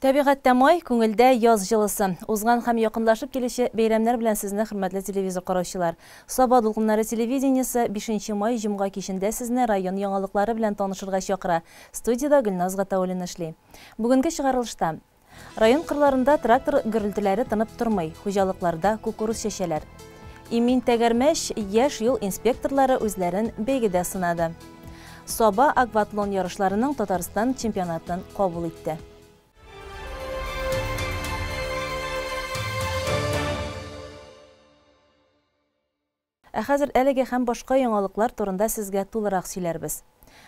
Табигатьтә май, күңелдә яз җылысы. Узган һәм якынлашып килүче бәйрәмнәр белән сезне, хөрмәтле телевизор караучылар. Саба дулкыннары телевидениесе 5 май җомга кичендә сезне район яңалыклары белән танышырга чакыра. Студиядә Гөлназ Гатауллина эшли. Бүгенге чыгарылышта район кырларында трактор гөрелтеләре тынып тормый, хуҗалыкларда кукуруз чәчәләр. Имин тәгәрмәч яшь юл инспекторлары үзләрен бәйгедә сынады. Саба акватлон ярышларының Татарстан чемпионатын кабул итте. Ә хәзер әлеге һәм башка яңалыклар турында сезгә тулырак сөйләрбез.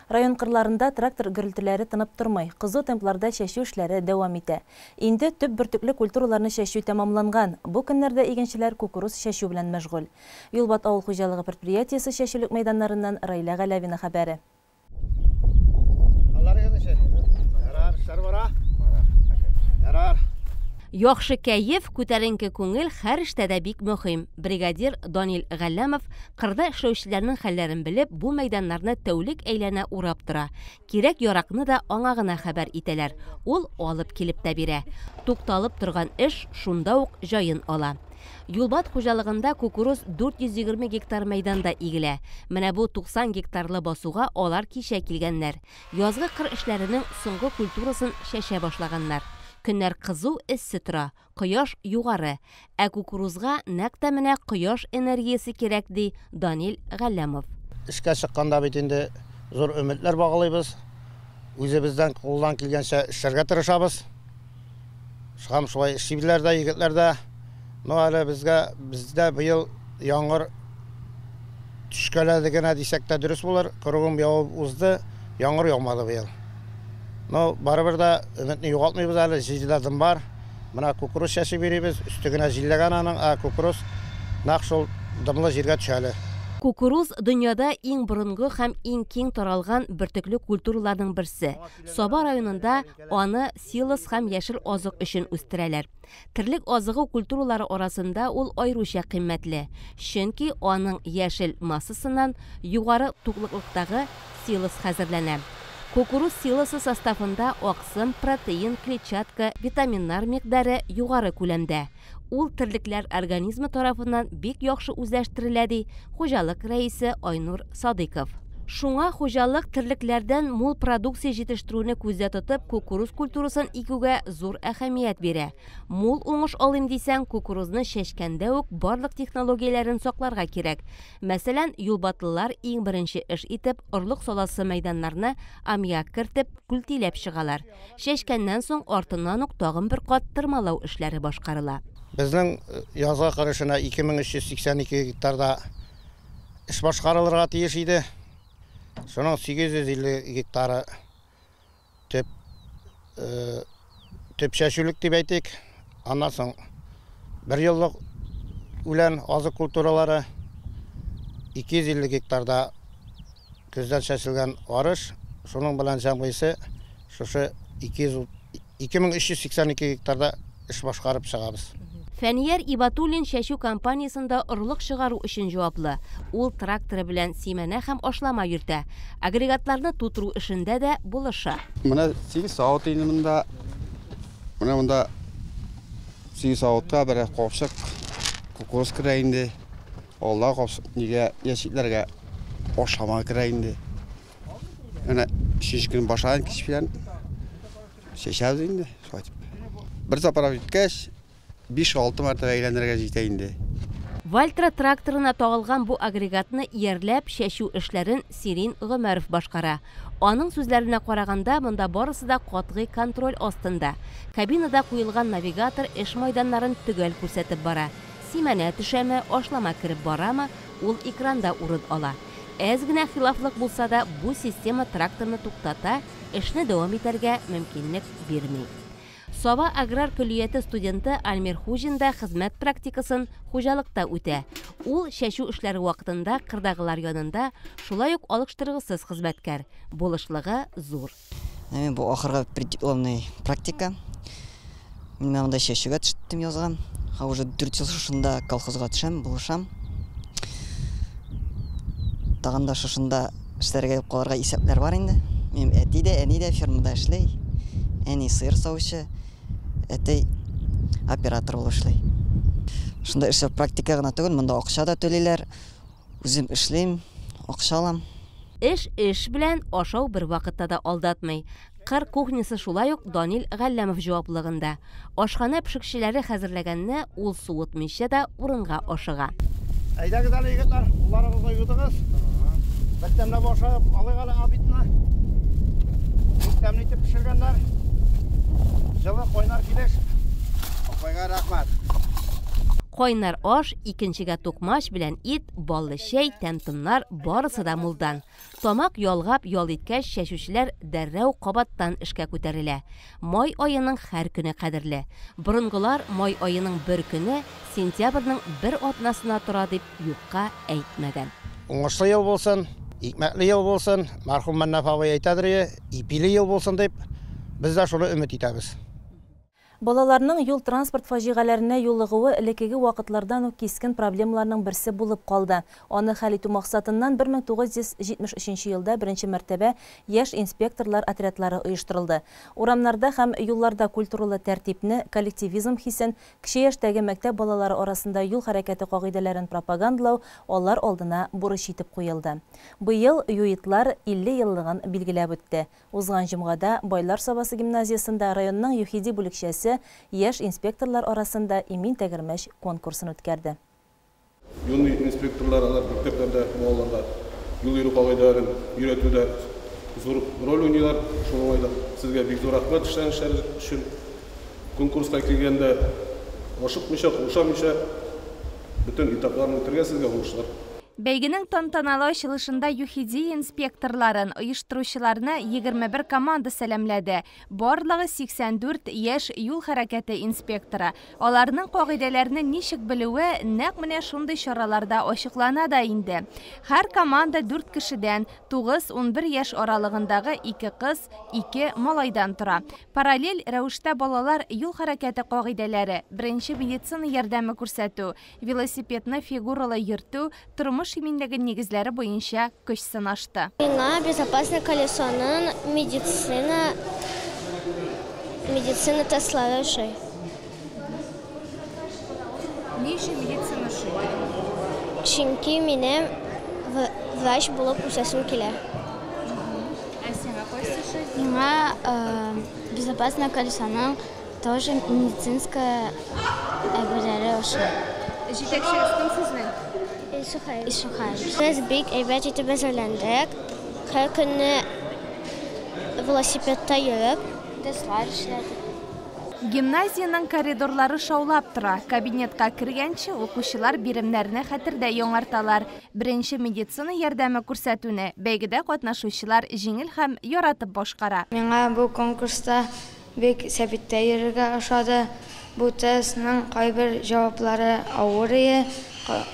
Район кырларында трактор гөрелтеләре тынып тормый, кызу темпларда чәчү эшләре дәвам итә. Инде төп бөртекле культураларны чәчү тәмамланган. Бу көннәрдә игенчеләр кукуруз чәчү белән мәшгуль. Юлбат авыл хуҗалыгы предприятиесе чәчүлек мәйданнарыннан Райлә Галәвина хәбәре. Яхшы кәеф, күтәренке күңел һәр эштә дә бик мөһим. Бригадир Данил Галләмов кырда эшләүчеләрнең хәлләрен белеп, бу мәйданнарны тәүлек әйләнә урап тора. Кирәк яракны да аңа гына хәбәр итәләр. Ул алып килеп тә бирә. Тукталып торган эш шунда ук җаен ала. Юлбат хуҗалыгында кукуруз 420 гектар мәйданда игелә. Менә бу 90 гектарлы басуга алар кичә килгәннәр. Язгы кыр эшләренең соңгы культурасын чәчә башлаганнар. Көннәр кызу, эссе тора, кояш югары. Ә кукурузга нәкъ тә менә кояш энергиясе кирәк, ди Данил Галләмов. Эшкә чыкканда бит инде зур өметләр баглыйбыз. Үзебездән кулдан килгәнчә эшләргә тырышабыз. Һәм шулай эшлибезләр дә, егетләр дә. Но әле безгә бездә быел яңгыр төшкәләде генә дисәк тә дөрес булыр. Кырыгым явып узды, яңгыр яумады быел. Но барыбер дә өметне югалтмыйбыз әле, җилдә дым бар. Менә кукуруз чәчеп йөрибез, өсте генә җилләгән аның, ә кукуруз нәкъ шул дымлы җиргә төшә әле. Кукуруз дөньяда иң борынгы һәм иң киң таралган бөртекле культураларның берсе. Саба районында аны силос һәм яшел азык өчен үстерәләр. Терлек азыгы культуралары арасында ул аеруча кыйммәтле, чөнки аның яшел массасыннан югары туклыклыктагы силос хәзерләнә. Кукуруз силосы составында аксым, протеин, клетчатка, витаминнар микъдары югары күләмдә. Ул терлекләр организмы тарафыннан бик яхшы үзләштерелә, ди хуҗалык рәисе Айнур Садыйков. Шуңа хуҗалык терлекләрдән мул продукция җитештерүне күздә тотып, кукуруз культурасын игүгә зур әһәмият бирә. Мул уңыш алыйм дисәң, кукурузны чәчкәндә үк барлык технологияләрен сакларга кирәк. Мәсәлән, юлбатлылар иң беренче эш итеп орлык саласы мәйданнарны аммиак кертеп, күлтиләп чыгалар. Чәчкәннән соң артыннан ук тагын бер кат тырмалау эшләре башкарыла. Безнең язга кыр эшенә 2382 гектарда эш башкарылырга тиеш иде. Шуның 850 гектары төп төп чәчүлек дип әйтик. Аннан соң бер еллык үлән азык культуралары 250 гектарда көздән чәчелгән арыш, шуның белән җәмгыясе шушы 2382 гектарда эш башкарып чыгабыз. Фәнияр Ибатуллин чәчү компаниясендә орлык чыгару өчен җаваплы. Ул тракторы белән симәнә һәм ашлама йөртә. Агрегатларны тутыру эшендә дә булыша. Менә 8 савыт инде монда. Менә монда 8 савытка бер капчык кукуруз керә инде. Алда капчык нигә яшитләргә ашлама керә инде. Менә 3 көн башлаган кич белән чәчәбез инде, шулай итеп. Бер заправ иткәч, 5-6 мәртәбә әйләнергә җитә инде. Вальтра тракторына тагылган бу агрегатны иярләп чәчү эшләрен Сирин Гомәров башкара. Аның сүзләренә караганда, монда барысы да катгый контроль астында. Кабинада куелган навигатор эш майданнарын төгәл күрсәтеп бара. Симәнә төшәме, ашлама кереп барамы, ул экранда урын ала. Әз генә хилафлык булса да, бу система тракторны туктата, эшне дәвам итәргә мөмкинлек бирми. Саба аграр көллияте студенты Альмир Хуҗин да хезмәт практикасын хуҗалыкта үтә. Ул чәчү эшләре вакытында кырдагылар янында шулай ук алыштыргысыз хезмәткәр. Булышлыгы зур. Мин бу ахыргы преддипломный практика. Мин монда чәчүгә төштем язган. Ха уже 4 ел шушында колхозга төшәм, булышам. Тагын да шушында эшләргә калырга исәпләр бар инде. Минем әти дә, әни дә фермада эшли. Әни сыер савучы, Әтәй оператор булып эшли. Шунда эшләп практика гына түгел, монда акча да түлиләр. Үзем эшлим, акча алам. Эш эш белән, ашау бер вакытта да алдатмый. Кыр кухнясы шулай ук Данил Галләмов җаваплылыгында. Ашханә пешекчеләре хәзерләгәнне ул суытмыйча да урынга ашыга. Әйдәгез әле, егетләр, кулларыгызны юдыгыз. Бер тәмләп ашап алыйк әле обедны. Бик тәмле итеп пешергәннәр. Җылы, кайнар килеш. Апайга рәхмәт. Кайнар аш, икенчегә токмач белән ит, баллы чәй, тәм-томнар барысы да мулдан. Тамак ялгап ял иткәч, чәчүчеләр дәррәү кабаттан эшкә күтәрелә. Май аеның һәр көне кадерле. Борынгылар май аеның бер көне сентябрьнең бер атнасына тора дип юкка әйтмәгән. Уңышлы ел булсын, икмәкле ел булсын, мәрхүм Мәннәф абый әйтәдер, ипиле ел булсын дип, без дә шуны өмет итәбез. Балаларның юл-транспорт фаҗигаләренә юлыгуы элеккеге вакытлардан ук кискен проблемаларның берсе булып калды. Аны хәл итү максатыннан 1973 елда беренче мәртәбә яшь инспекторлар отрядлары оештырылды. Урамнарда һәм юлларда культуралы тәртипне, коллективизм хисен, кече яшьтәге мәктәп балалары арасында юл хәрәкәте кагыйдәләрен пропагандалау алар алдына бурыч итеп куелды. Быел ЮИДлар 50 еллыгын билгеләп үтте. Узган җомгада Байлар Сабасы гимназиясендә районның ЮХИДИ бүлекчәсе яшь инспекторлар арасында имин тәгәрмәч конкурсын үткәрде. Юный инспекторлар алар мәктәпләрдә балаларга юл йөрү кагыйдәләрен өйрәтүдә зур роль уйныйлар. Шул уңайдан сезгә бик зур рәхмәт эшләгән эшләрегез өчен. Конкурска килгәндә ашыкмыйча, каушамыйча бөтен этапларны үтәргә сезгә уңышлар. Бәйгенең тантаналы ачылышында ЮХИДИ инспекторларын, оештыручыларны 21 команда сәламләде. Барлыгы 84 яшь юл хәрәкәте инспекторы. Аларның кагыйдәләрне ничек белүе нәкъ менә шундый чараларда ачыклана да инде. Һәр команда 4 кешедән, 9-11 яшь аралыгындагы 2 кыз, 2 малайдан тора. Параллель рәвештә балалар юл хәрәкәте кагыйдәләре, беренче медицина ярдәме күрсәтү, велосипедны фигуралы йөртү, тормыш иминлеге нигезләре буенча көч сынашты. Миңа безопасное колесоның медицина тестлары ошый. Ни өчен медицина ошый? Чөнки минем врач булып үсәсем килә. Ә сиңа кайсы ошый? Миңа безопасное колесоның тоже медицинская әйберләре ошый. Җитәкчегез кем сезнең? Ишухаев. Без бик әйбәт итеп әзерләндек. Һәр көнне велосипедта йөреп, тестлар эшләдек. Гимназиянең коридорлары шаулап тора. Кабинетка кергәнче укучылар биремнәрне хәтердә яңарталар. Беренче медицина ярдәме күрсәтүне бәйгедә катнашучылар җиңел һәм яратып башкара. Миңа бу конкурста бик сәбиттә йөрергә ошады. Бу тестның кайбер җаваплары авыр иде,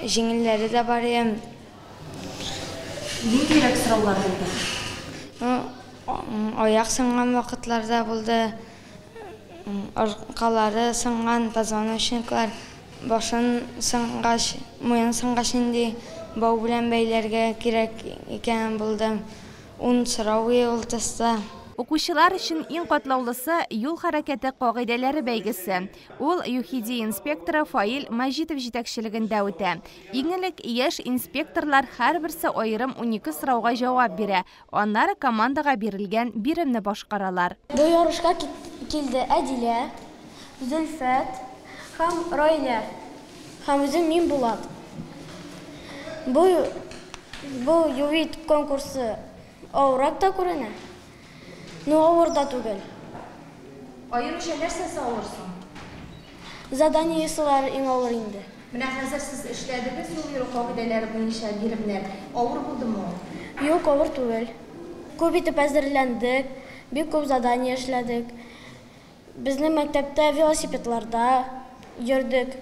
җиңелләре дә бар иде. Ниндирәк сораулар булды? Аяк сынган вакытларда булды, аркалары сынган, позвоночниклар, башын сынгач, муен сынгач инде бау белән бәйләргә кирәк икәнен булды. 10 сорау иде ул тестта. Укучылар өчен иң катлаулысы юл хәрәкәте кагыйдәләре бәйгесе. Ул ЮХИДИ инспекторы Фаил Мәҗитов җитәкчелегендә үтә. Иң элек яшь инспекторлар һәрберсе аерым 12 сорауга җавап бирә. Аннары командага бирелгән биремне башкаралар. Бу ярышка килде Әдилә, Зөлфәт һәм Райлә һәм үзем мин Булат. Бу ЮИД конкурсы авыррак та күренә. Ну, авыр да түгел. Аеруча нәрсәсе авыр соң? Заданиеләре иң авыр инде. Менә хәзер сез эшләдегез юл йөрү кагыйдәләре буенча биремнәр. Авыр булдымы ул? Юк, авыр түгел. Күп итеп әзерләндек, бик күп задание эшләдек. Безнең мәктәптә велосипедларда йөрдек.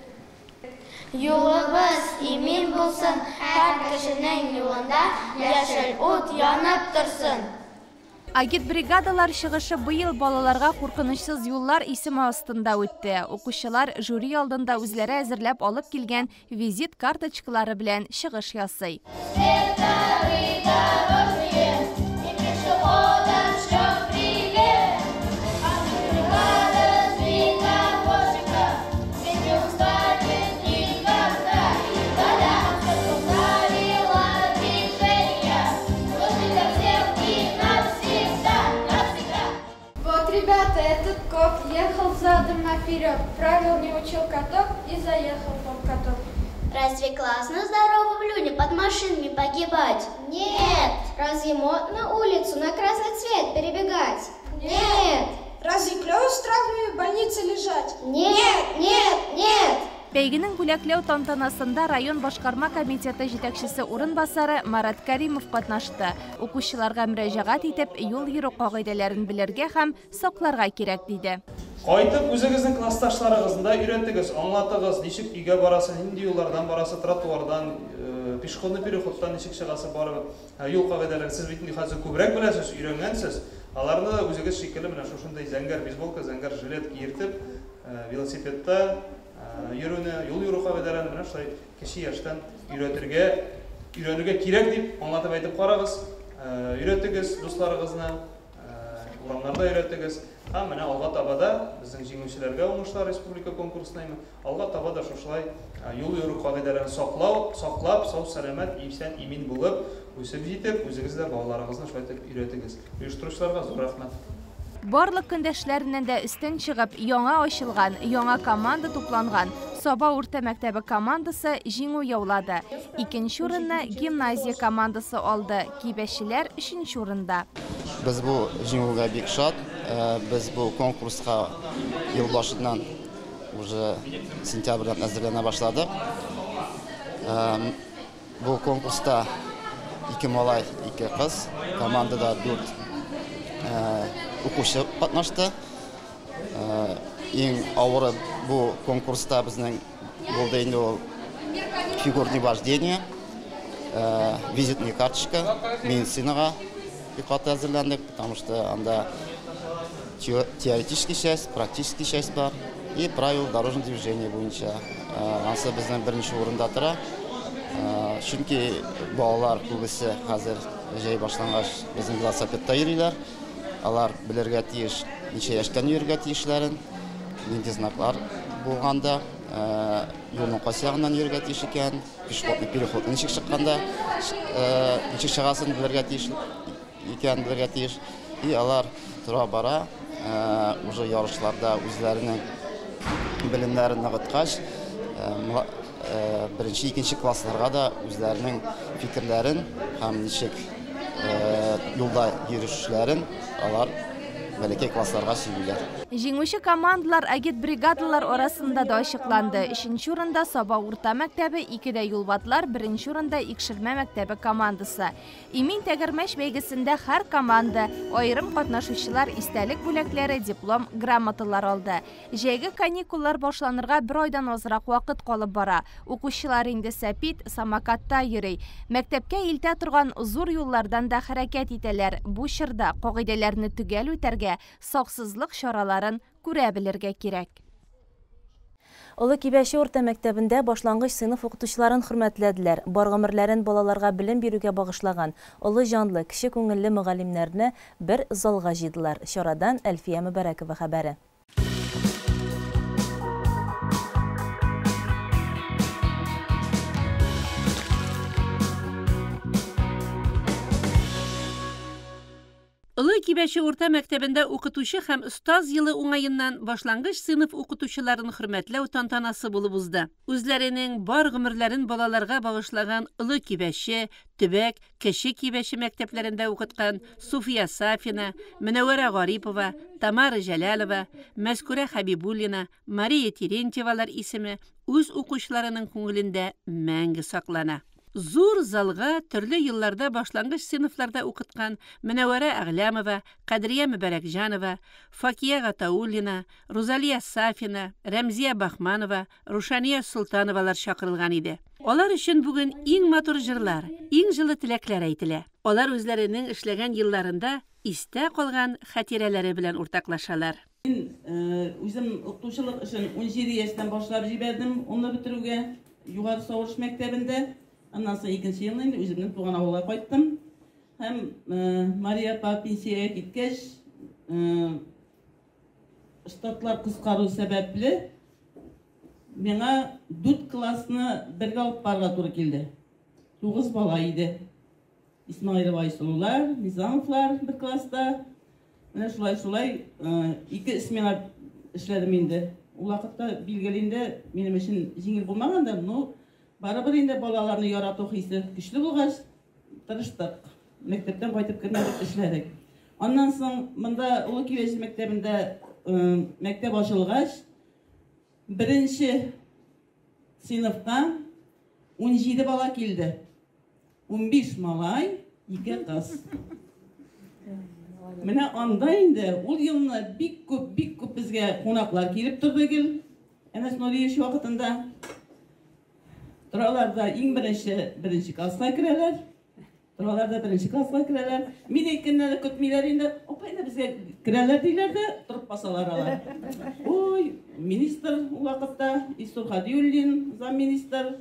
Юлыбыз имин булсын, һәр кешенең юлында яшел ут янып торсын. Агитбригадалар чыгышы быел балаларга куркынычсыз юллар исеме астында үтте. Укучылар жюри алдында үзләре әзерләп алып килгән визит карточкалары белән чыгыш ясый. Вот, ребята, этот коп ехал задом наперед, правил не учил каток и заехал под каток. Разве классно здоровым людям под машинами погибать? Нет! Разве модно улицу на красный цвет перебегать? Нет! Разве клево с травмами в больнице лежать? Нет! Нет! Нет! Бәйгенең бүләкләү тантанасында район башкарма комитеты җитәкчесе урынбасары Марат Каримов катнашты. Укучыларга мөрәҗәгать итеп, юл йөрү кагыйдәләрен белергә һәм сакларга кирәк, диде. Кайтып үзегезнең классташларыгызны да өйрәтегез, аңлатыгыз, ничек өйгә барасы, нинди юллардан барасы, тротуардан, пешеходный переходтан ничек чыгасы, барыбер юл кагыйдәләрен сез бит инде хәзер күбрәк беләсез, өйрәнгәнсез. Аларны да үзегез шикелле менә шушындый зәңгәр бейсболка, зәңгәр жилет киертеп, велосипедта йөрүне, юл йөрү кагыйдәләрен менә шулай кече яшьтән өйрәтергә, өйрәнергә кирәк дип аңлатып әйтеп карагыз, өйрәтегез дусларыгызны, урамнарда өйрәтегез. Һәм менә алга таба да безнең җиңүчеләргә уңышлар республика конкурсына, алга таба да шушылай юл йөрү кагыйдәләрен саклау, саклап, сау-сәламәт, исән, имин булып, үсеп җитеп, үзегез дә балаларыгызны шулай итеп өйрәтегез. Оештыручыларга зур рәхмәт. Барлык көндәшләреннән дә өстен чыгып, яңа ачылган, яңа команда тупланган Саба урта мәктәбе командасы җиңү яулады. Икенче урынны гимназия командасы алды. Кибәчеләр өченче урында. Без бу җиңүгә бик шат. Без бу конкурска ел башыннан уже сентябрьдән әзерләнә башладык. Бу конкурста 2 малай, 2 кыз, командада 4 укучы катнашты. Иң авыры бу конкурста безнең булды инде ул фигурное вождение, визитная карточка, медицинага бик каты әзерләндек, потому что анда теоретический часть, практический часть бар и правила дорожного движения буенча. Ансы безнең беренче урында тора. Чөнки балалар күбесе хәзер җәй башлангач безнең велосипедта йөриләр. Алар белергә тиеш, ничә яшьтән йөрергә тиешләрен, нинди знаклар булганда, юлның кайсы ягыннан йөрергә тиеш икән, пешеходный переход ничек чыкканда, ничек чыгасын белергә тиеш икән, белергә тиеш. И алар тора-бара уже ярышларда үзләренең белемнәрен ныгыткач, беренче, икенче классларга да үзләренең фикерләрен һәм ничек юлда йөрүшләрен алар бәләкәй классларга сөйлиләр. Җиңүче командалар агитбригадалар арасында да ачыкланды. Өченче урында Саба урта мәктәбе, икедә Юлбатлар, беренче урында Икшермә мәктәбе командасы. Имин тәгәрмәч бәйгесендә һәр команда, аерым катнашучылар истәлек бүләкләре, диплом, грамоталар алды. Җәйге каникуллар башланырга бер айдан азрак вакыт калып бара. Укучылар инде сәпит, самокатта йөри. Мәктәпкә илтә торган зур юллардан да хәрәкәт итәләр. Бу чорда кагыйдәләрне төгәл үтәргә, саксызлык чараларын күрә белергә кирәк. Олы Кибәче урта мәктәбендә башлангыч сыйныф укытучыларын хөрмәтләделәр. Бар гомерләрен балаларга белем бирүгә багышлаган олы җанлы, кече күңелле мөгаллимнәрне бер залга җыйдылар. Чарадан Әлфия Мөбәрәкова хәбәре. Олы Кибәче урта мәктәбендә укытучы һәм остаз елы уңаеннан башлангыч сыйныф укытучыларын хөрмәтләү тантанасы булып узды. Үзләренең бар гомерләрен балаларга багышлаган Олы Кибәче, Төбәк, Кече Кибәче мәктәпләрендә укыткан Суфия Сафина, Мөнәвәрә Гарипова, Тамара Җәләлова, Мәскүрә Хәбибуллина, Мария Терентьевалар исеме үз укучыларының күңелендә мәңге саклана. Зур залга төрле елларда башлангыч сыйныфларда укыткан Мөнәвәрә Әгъләмова, Кадрия Мөбәрәкҗанова, Факия Гатауллина, Рузалия Сафина, Рәмзия Бахманова, Рушания Султановалар чакырылган иде. Алар өчен бүген иң матур җырлар, иң җылы теләкләр әйтелә. Алар үзләренең эшләгән елларында истә калган хатирәләре белән уртаклашалар. Мин үзем укытучылык эшен 17 яшьтән башлап җибәрдем, уны бетерүгә Югары Савыш мәктәбендә. Аннан соң икенче елны инде үземнең туган авылга кайттым. Һәм Мария апа пенсиягә киткәч, штатлар кыскару сәбәпле миңа 4 классны бергә алып барырга туры килде. 9 бала иде. Исмаилова Айсылулар, Низамовлар бер класста. Менә шулай шулай ике смена эшләдем инде. Ул вакытта билгеле инде минем өчен җиңел булмагандыр, но барыбер инде балаларны ярату хисе көчле булгач, тырыштык. Мәктәптән кайтып кермәдек, эшләдек. Аннан соң монда Олы Кибәче мәктәбендә мәктәп ачылгач, беренче сыйныфка 17 бала килде. 15 малай, 2 кыз. Менә анда инде ул елны бик күп, бик күп безгә кунаклар килеп торды гел. Әнәс Нуриевич вакытында. Торалар да иң беренче беренче класска керәләр. Торалар да беренче класска керәләр. Мин әйткәнне дә көтмиләр инде. Апа инде безгә керәләр диләр дә, торып басалар алар. Ой, министр ул вакытта Илсур Хадиуллин, замминистр,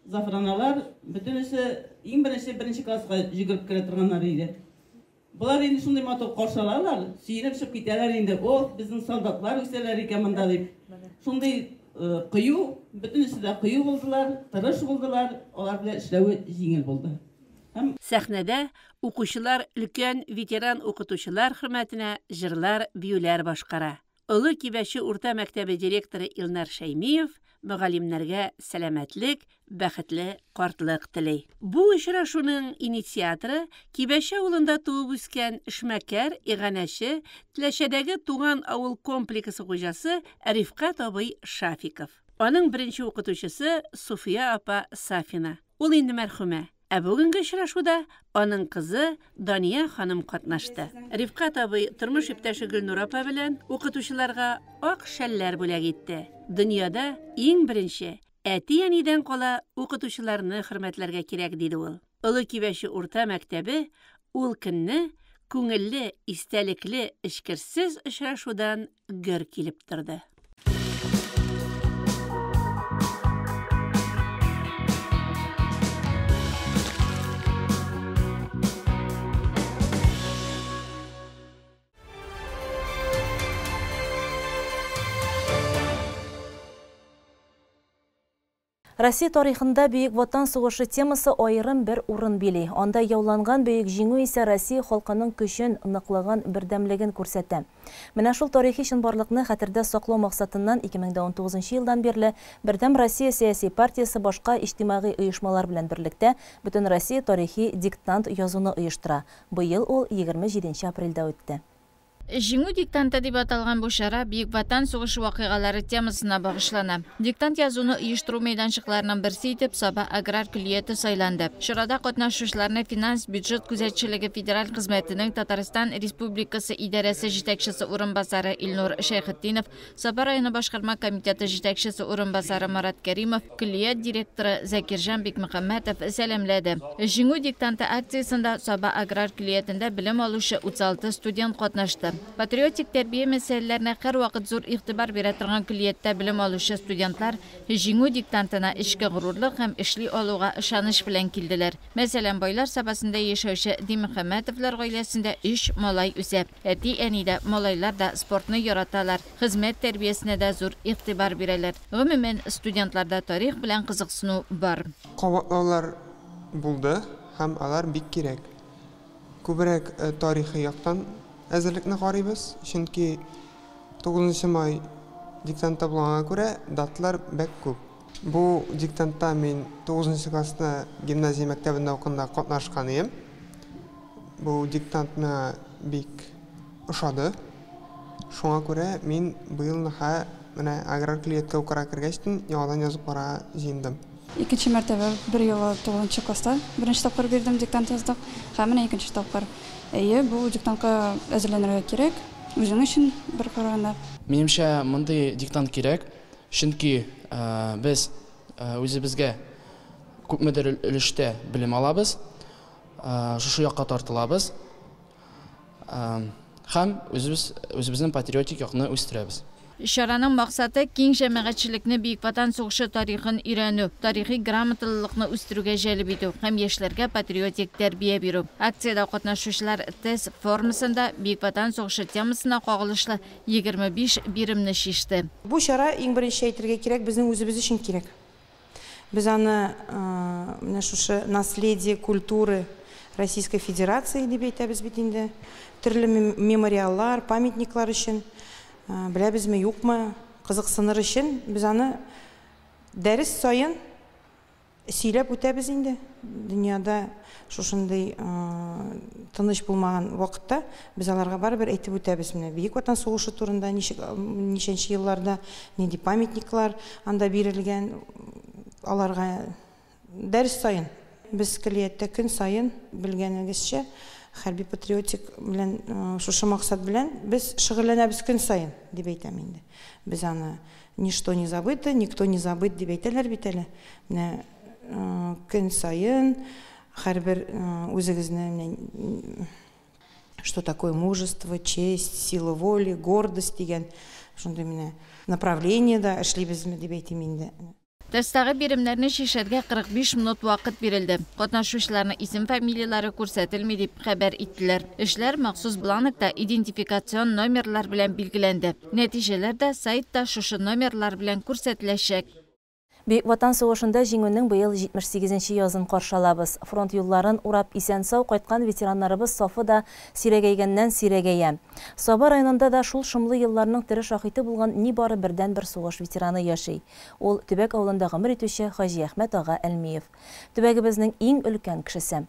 Зафраналар бөтенесе иң беренче беренче класска йөгереп керә торганнар иде. Болар инде шундый матур каршы алалар, сөенеп чыгып китәләр инде. Ох, безнең солдатлар үсәләр икән монда дип. Шундый кыю, бөтенесе дә кыю булдылар, тырыш булдылар, алар белән эшләве җиңел булды. Һәм Сәхнәдә укучылар өлкән ветеран укытучылар хөрмәтенә җырлар, биюләр башкара. Олы Кибәче урта мәктәбе директоры Илнар Шәймиев мөгаллимнәргә сәламәтлек, бәхетле картлык тели. Бу очрашуның инициаторы, Кибәче авылында туып үскән эшмәкәр, иганәче, Теләчәдәге Туган авыл комплексы хуҗасы Рифкать абый Шафиков. Аның беренче укытучысы Суфия апа Сафина. Ул инде мәрхүмә. Ә бүгенге очрашуда аның кызы Дания ханым катнашты. Рифкать абый тормыш иптәше Гөлнур апа белән укытучыларга ак шәлләр бүләк итте. Дөньяда иң беренче әти-әнидән кала укытучыларны хөрмәтләргә кирәк, диде ул. Олы Кибәче урта мәктәбе ул көнне күңелле, истәлекле, эчкерсез очрашудан гөр килеп торды. Россия тарихында Бөек Ватан сугышы темасы аерым бер урын били. Анда яуланган бөек җиңү исә Россия халкының көчен, ныклыгын, бердәмлеген күрсәтә. Менә шул тарихи чынбарлыкны хәтердә саклау максатыннан 2019 елдан бирле Бердәм Россия сәяси партиясе башка иҗтимагый оешмалар белән берлектә Бөтенроссия тарихи диктант язуны оештыра. Быел ул 27 апрельдә үтте. Җиңү диктанты дип аталган бу чара Бөек Ватан сугышы вакыйгалары темасына багышлана. Диктант язуны оештыру мәйданчыкларының берсе итеп Саба аграр көллияте сайланды. Чарада катнашучыларны финанс-бюджет күзәтчелеге федераль хезмәтенең Татарстан Республикасы идарәсе җитәкчесе урынбасары Илнур Шәйхетдинов, Саба районы башкарма комитеты җитәкчесе урынбасары Марат Кәримов, көллият директоры Закирҗан Бикмөхәммәтов сәламләде. Җиңү диктанты акциясендә Саба аграр көллиятендә белем алучы 36 студент катнашты. Патриотик тәрбия мәсьәләләренә һәрвакыт зур игътибар бирә торган көллияттә белем алучы студентлар Җиңү диктантына эчке горурлык һәм эшли алуга ышаныч белән килделәр. Мәсәлән, Байлар Сабасында яшәүче Димөхәммәтовлар гаиләсендә өч малай үсә. Әти-әни дә, малайлар да спортны яраталар, хезмәт тәрбиясенә дә зур игътибар бирәләр. Гомумән, студентларда тарих белән кызыксыну бар. Кабатлаулар булды һәм алар бик кирәк. Күбрәк тарихи яктан әзерлекне карыйбыз, чөнки 9 май диктанты булганга күрә даталар бәк күп. Бу диктантта мин 9 класста гимназия мәктәбендә укыганда катнашкан идем. Бу диктант миңа бик ошады. Шуңа күрә мин быел ныха менә аграр көллияткә укырга кергәч яңадан язып карарга җыендым. Икенче мәртәбә бер юлы 9 класста беренче тапкыр бирдем, диктант яздык. Һәм менә икенче тапкыр. Әйе, бу диктантка әзерләнергә кирәк, үзең өчен бер караганда. Минемчә, мондый диктант кирәк, чөнки без үзебезгә күпмедер өлештә белем алабыз, шушы якка тартылабыз һәм үзебезнең патриотик якны үстерәбез. Чараның максаты киң җәмәгатьчелекне Бөек Ватан сугышы тарихын өйрәнү, тарихи грамоталылыкны үстерүгә җәлеп итү һәм яшьләргә патриотик тәрбия бирү. Акциядә катнашучылар тест формасында Бөек Ватан сугышы темасына кагылышлы 25 биремне чиште. Бу чара иң беренче әйтергә кирәк, безнең үзебез өчен кирәк. Без аны менә шушы наследие культуры Российской Федерации дип әйтәбез бит инде. Төрле мемориаллар, памятниклар өчен беләбезме, юкмы, кызыксыныр өчен без аны дәрес саен сөйләп үтәбез инде. Дөньяда шушындый тыныч булмаган вакытта без аларга барыбер әйтеп үтәбез. Менә Бөек Ватан сугышы турында ничек, ничәнче елларда нинди памятниклар анда бирелгән аларга дәрес саен. Без көллияттә көн саен, белгәнегезчә, хәрби патриотик белән шушы максат белән без шөгыльләнәбез көн саен, дип әйтәм инде. Без аны ничто не забыто, никто не забыт дип әйтәләр бит әле. Менә көн саен һәрбер үзегезне менә что такое мужество, честь, сила воли, гордость дигән шундый менә направлениедә эшлибезме дип әйтим инде. Тесттагы биремнәрне чишәргә 45 минут вакыт бирелде. Катнашучыларның исем-фамилияләре күрсәтелми дип хәбәр иттеләр. Эшләр махсус бланкта идентификацион номерлар белән билгеләнде. Нәтиҗәләр дә сайтта шушы номерлар белән күрсәтеләчәк. Бөек Ватан сугышында җиңүнең быел 78 нче язын каршы алабыз. Фронт юлларын урап исән-сау кайткан ветераннарыбыз сафы да сирәгәйгәннән сирәгәя. Саба районында да шул шомлы елларның тере шаһиты булган нибары бердәнбер сугыш ветераны яши. Ул, Төбәк авылында гомер итүче Хаҗиәхмәт ага Әлмиев. Төбәгебезнең иң өлкән кешесе.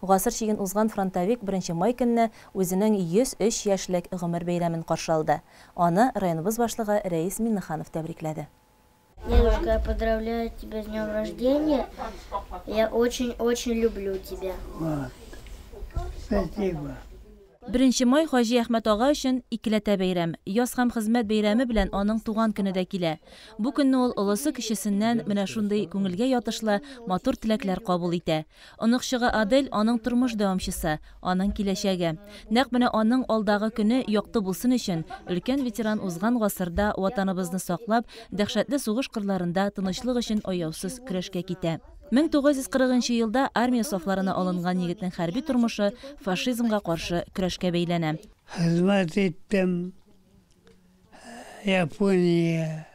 Гасыр чиген узган фронтовик беренче май көнне үзенең 103 яшьлек гомер бәйрәмен каршы алды. Аны районыбыз башлыгы Рәис Миннеханов тәбрикләде. Дедушка, я поздравляю тебя с днем рождения. Я очень-очень люблю тебя. Вот. Спасибо. Беренче май Хаҗи Әхмәт ага өчен икеләтә бәйрәм. Яз һәм хезмәт бәйрәме белән аның туган көне дә килә. Бу көнне ул олысы кечесеннән менә шундый күңелгә ятышлы матур теләкләр кабул итә. Оныкчыгы Адель аның тормыш дәвамчысы, аның киләчәге. Нәкъ менә аның алдагы көне якты булсын өчен, өлкән ветеран узган гасырда Ватаныбызны саклап, дәһшәтле сугыш кырларында тынычлык өчен аяусыз көрәшкә китә. 1940 нчы елда армия сафларына алынган егетнең хәрби тормышы фашизмга каршы көрәшкә бәйләнә. Хезмәт иттем Япония,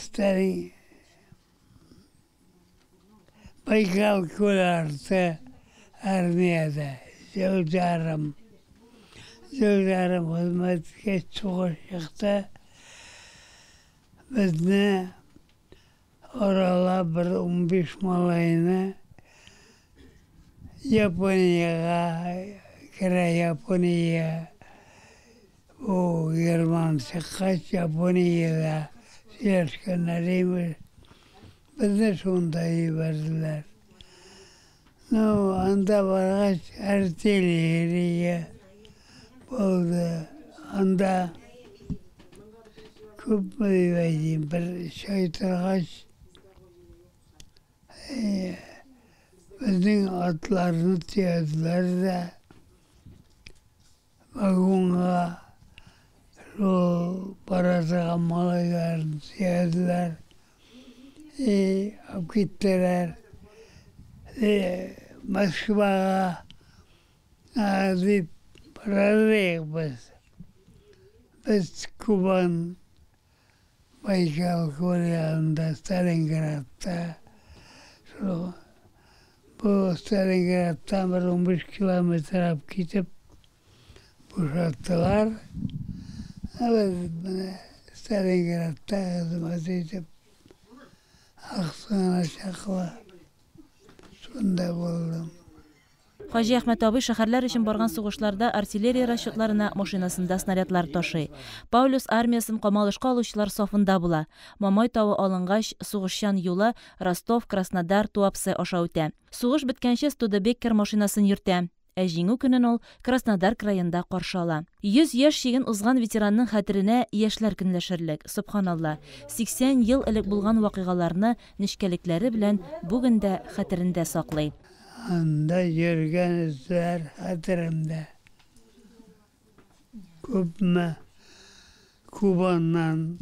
Сталин, Байкал күл арты армиядә ел ярым. Ел ярым хезмәт иткәч, сугыш чыкты. Безне аралап бер 15 малайны Япониягә керә, Япония. Бу герман чыккач, Япониядә сөйләшкәннәр, имеш. Безне шунда җибәрделәр. Ну, анда баргач, артиллерия булды. Анда күпме дип әйтим, бер өч ай торгач, безнең атларны төяделәр дә, Вагонга шул бара торган малайларны төяделәр. И алып киттеләр. И Москвага дип бара идек без. Без Кубан Байкал күле янында Сталинградта шул бу Сталинградтан бер 15 километр алып китеп бушаттылар. Без менә Сталинградта хезмәт итеп Аксуына чаклы шунда булдым. Хаҗи Әхмәт абый шәһәрләр өчен барган сугышларда артиллерия расчетларына машинасында снарядлар ташый. Паулюс армиясен камалышка алучылар сафында була. Мамай тавы алынгач, сугышчан юлы Ростов, Краснодар, Туапсе аша үтә. Сугыш беткәнче Студебеккер машинасын йөртә. Ә Җиңү көнен ул Краснодар краенда каршы ала. 100 яшь чиген узган ветеранның хәтеренә яшьләр көнләшерлек. Сөбханалла, 80 ел элек булган вакыйгаларны нечкәлекләре белән бүген дә хәтерендә саклый. Анда йөргән эзләр хәтеремдә. Күпме Кубаннан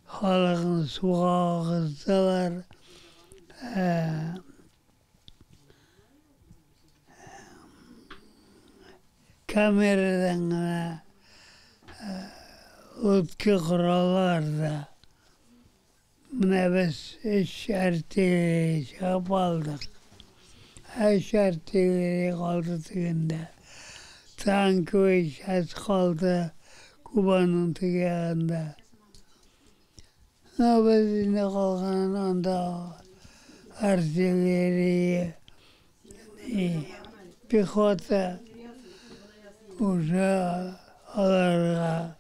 халыкны суга агыздылар. Камерадан гына лодка коралар да. Менә без өч артиллерия чыгып алдык. Өч артиллерия калды тегендә. Танковый часть калды Кубаның теге ягында. Ну, без инде калганын анда артиллерия, пехота уже аларга,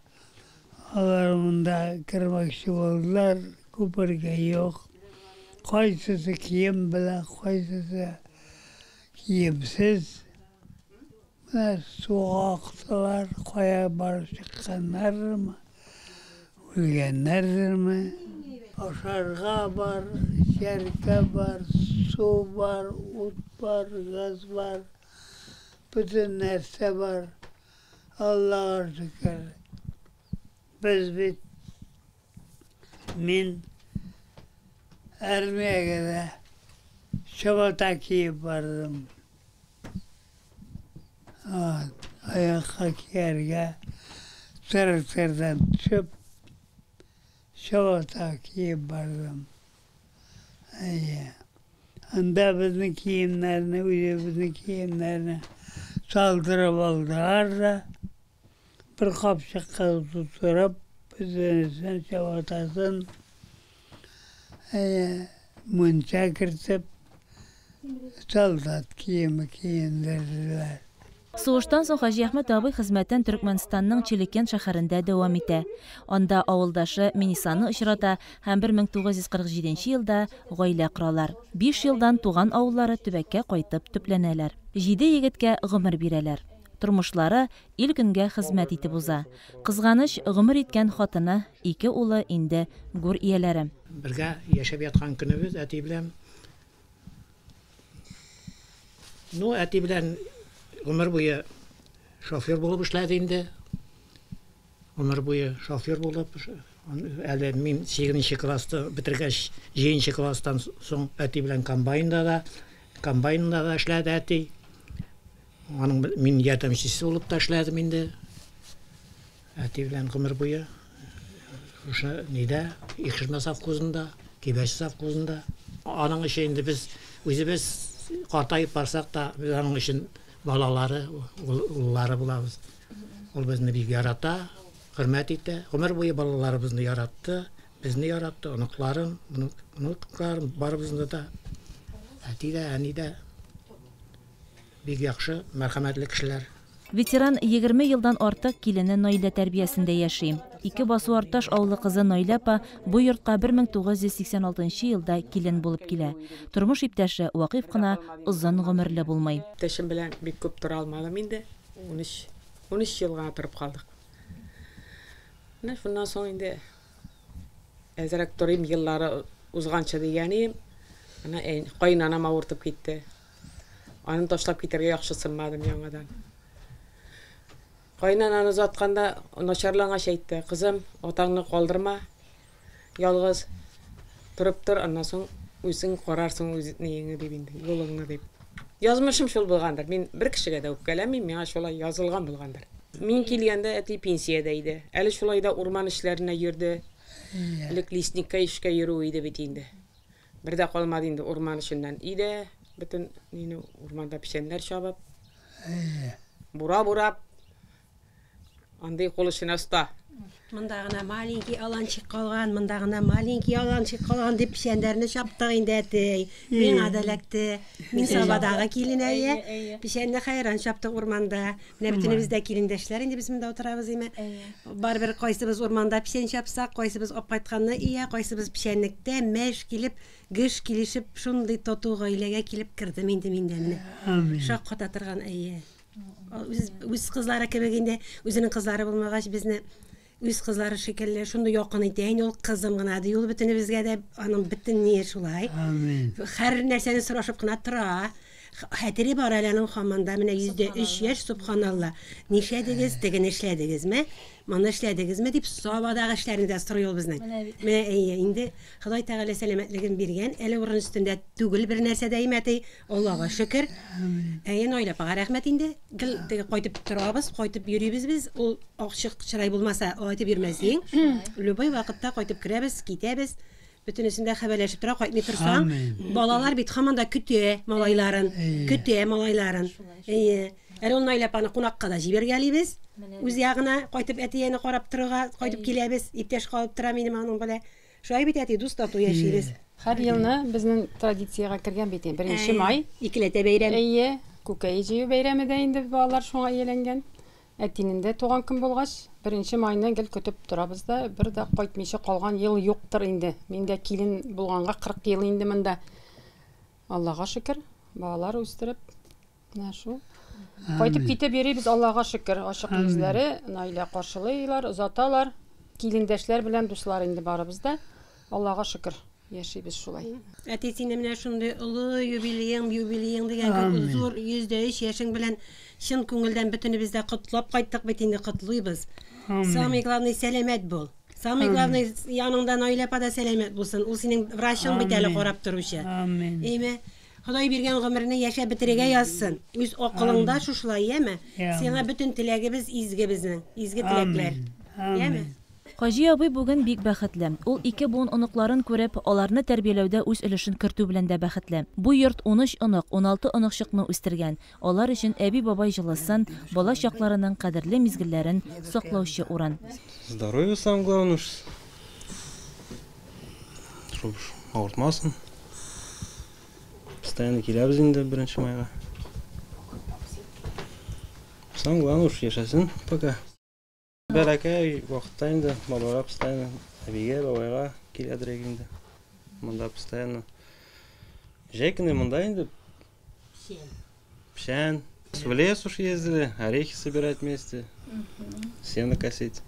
алар монда кермәкче булдылар, күпергә юк. Кайсысы кием белән, кайсысы киемсез. Менә суга актылар, кая барып чыкканнардырмы, үлгәннәрдерме. Ашарга бар, эчәргә бар, су бар, ут бар, газ бар, бөтен нәрсә бар. Аллага шөкер. Без бит мин армиягә дә чабата киеп бардым. Аякка кияргә трактордан төшеп, чабата киеп бардым. Әйе. Анда безнең киемнәрне, үзебезнең киемнәрне салдырып алдылар да, бер капчыкка тутырып, бөтенесен, чабатасын, әйе, мунча кертеп, солдат киеме киендерделәр. Сугыштан соң Хаҗиәхмәт абый хезмәтен Төркмәнстанның Челекен шәһәрендә дәвам итә. Анда авылдашы Минисаны очрата һәм 1947 елда гаилә коралар. Биш елдан туган авыллары төбәккә кайтып төпләнәләр. Җиде егеткә гомер бирәләр. Тормышлары ил-көнгә хезмәт итеп уза. Кызганыч, гомер иткән хатыны, ике улы инде гүр ияләре. Бергә яшәп яткан көнебез әти белән. Ну, әти белән гомер буе шофер булып эшләде инде. Гомер буе шофер булып, әле мин 8 классты бетергәч, 7 класстан соң әти белән комбайнда да, комбайнда да эшләде әти. Аның мин ярдәмчесе булып та эшләдем инде. Әти белән гомер буе шушы нидә, Икшермә совхозында, Кибәче совхозында. Аның өчен инде без үзебез картаеп барсак та, без аның өчен балалары, уллары булабыз. Ул безне бик ярата, хөрмәт итә. Гомер буе балаларыбызны яратты, безне яратты, оныкларын, внукларын, барыбызны да. Әти дә, әни дә бик яхшы, мәрхәмәтле кешеләр. Ветеран 20 елдан артык килене Наилә тәрбиясендә яши. Ике басу Арташ авылы кызы Наилә апа бу йортка 1986 елда килен булып килә. Тормыш иптәше Вакыйф кына озын гомерле булмый. Иптәшем белән бик күп тора алмадым инде. 13, 13 ел гына торып калдык. Менә шуннан соң инде әзрәк торыйм, еллары узганчы дигән идем. Менә каенанам авыртып китте. Аны ташлап китәргә яхшысынмадым яңадан. Кайнананы озатканда начарлангач әйтте, кызым, атаңны калдырма, ялгыз торып тор, аннан соң үзең карарсың үз ниеңне дип инде, юлыңны дип. Язмышым шул булгандыр. Мин бер кешегә дә үпкәләмим, миңа шулай язылган булгандыр. Мин килгәндә әти пенсиядә иде. Әле шулай да урман эшләренә йөрде. Элек лесникка эшкә йөрү иде бит инде. Бер дә калмады инде урман эшеннән. Өйдә бөтен мине урманда печәннәр чабып, бура бурап, андый кул эшенә оста. Монда гына маленький аланчик калган, монда гына маленький аланчик калган дип печәннәрне чаптык инде әти. Миңа да эләкте. Мин Сабадагы килен әйе. Печәнне хәйран чаптык урманда. Менә бөтенебез дә килендәшләр инде без монда утырабыз име. Барыбер кайсыбыз урманда печән чапсак, кайсыбыз алып кайтканны ия, кайсыбыз печәнлектә мәш килеп, гөж килешеп шундый тату гаиләгә килеп кердем инде мин дә менә. Шакката торган әйе. Үз кызлары кебек инде, үзенең кызлары булмагач, безне үз кызлары шикелле шундый якын итә инде ул, кызым гына ди ул бөтенебезгә дә, аның бөтен ние шулай. Һәр нәрсәне сорашып кына тора. Хәтере бар әле аның һаман да, менә 103 яшь, субханалла. Нишләдегез, тегене эшләдегезме, моны эшләдегезме дип Сабадагы эшләрне дә сорый ул безнең. Менә әйе, инде Ходай Тәгалә сәламәтлеген биргән, әле урын өстендә түгел бер нәрсә дә әти, Аллага шөкер. Әйе, Наилә апага рәхмәт инде. Гел теге кайтып торабыз, кайтып йөрибез без. Ул ачык чырай булмаса, алай итеп йөрмәс идең. Любой вакытта кайтып керәбез, китәбез. Бөтенесен дә хәбәрләшеп тора, кайтмый торсаң, балалар бит һаман да көтә малайларын, көтә малайларын. Әйе. Әле ул Наилә апаны кунакка да җибәргәлибез. Үз ягына кайтып әтиәне карап торырга кайтып киләбез. Иптәш калып тора минем аның белән. Шулай бит әти, дус тату яшибез. Һәр елны безнең традициягә кергән бит инде. 1 май. Икеләтә бәйрәм. Әйе, күкәй җыю бәйрәме дә инде балалар шуңа ияләнгән. Әтинең дә туган көн булгач, 1 майны гел көтеп торабыз да, бер дә кайтмыйча калган ел юктыр инде. Мин дә килен булганга 40 ел инде монда. Аллага шөкер, балалар үстереп, менә шул. Кайтып китеп йөрибез, Аллага шөкер. Ачык йөзләре, Наилә каршылыйлар, озаталар. Килендәшләр белән дуслар инде барыбыз да. Аллага шөкер, яшибез шулай. Әти, сине менә шундый олы юбилеең, юбилеең дигән күп зур 103 яшең белән чын күңелдән бөтенебез дә котлап кайттык бит инде, котлыйбыз. Самый главный сәламәт бул. Самый главный яныңда Наилә апа да сәламәт булсын. Ул синең врачың бит әле карап торучы. Әйме? Ходай биргән гомерне яшәп бетерергә язсын. Үз акылыңда шушылай, яме? Сиңа бөтен теләгебез изге безнең, изге теләкләр. Яме? Хаҗи абый бүген бик бәхетле. Ул ике буын оныкларын күреп, аларны тәрбияләүдә үз өлешен кертү белән дә бәхетле. Бу йорт 13 онык, 16 оныкчыкны үстергән. Алар өчен әби-бабай җылысын, бала чакларының кадерле мизгелләрен саклаучы урын. Здоровье самое главное, чтобы авыртмасын. Постоянно киләбез инде 1 майга. Самое главное уж яшәсен пока. Бәләкәй вакытта инде бабайга постоянно, әбигә, бабайга киләдер инде. Монда постоянно. Җәй көне монда инде печән. В лес уж ездили, орехи собирать вместе, сено косить.